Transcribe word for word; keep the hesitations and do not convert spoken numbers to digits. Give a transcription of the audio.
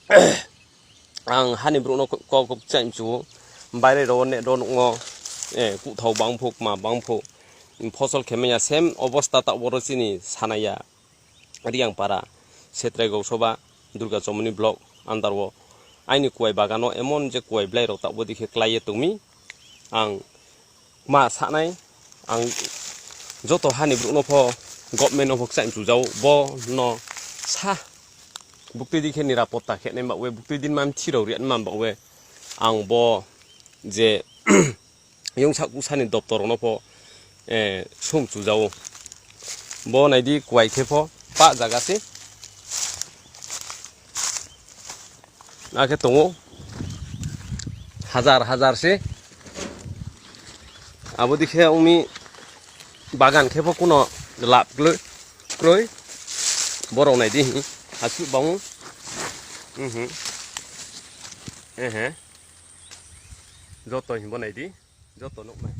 Ang hani borokno kok, kok, kok chaimchu, baire rok ne do nukno, eh, kuthau bangphu, kma bangphu, phosol khemaya same obosta ta oro chini sanaya. Riangpara, Setrai Goksoba, Durga Chomoni block under o aini kuwai bagano emon je kuwai bwlairok tabuk dikhe klaiye tongmi. Ang ma sanai, ang joto hani borokno pho, government no pho kchai chujao, bo no sa buktwi dikhe nirapotta khenai bagwi, buktwi din mam thirok riya mam bagwi ang bo je yung sak usani doptor rokno pho, eh, sum chujao. Bo naidi kuwai khe pho pa jaga se. Akhe tongo hajar hajar se. Abo dikhe umi bagan khe pho kuno lab gloi kroi. Borok naidi hi hasu bangu. Mhm. Ehe. Joto himbo naidi. Joto nuknai.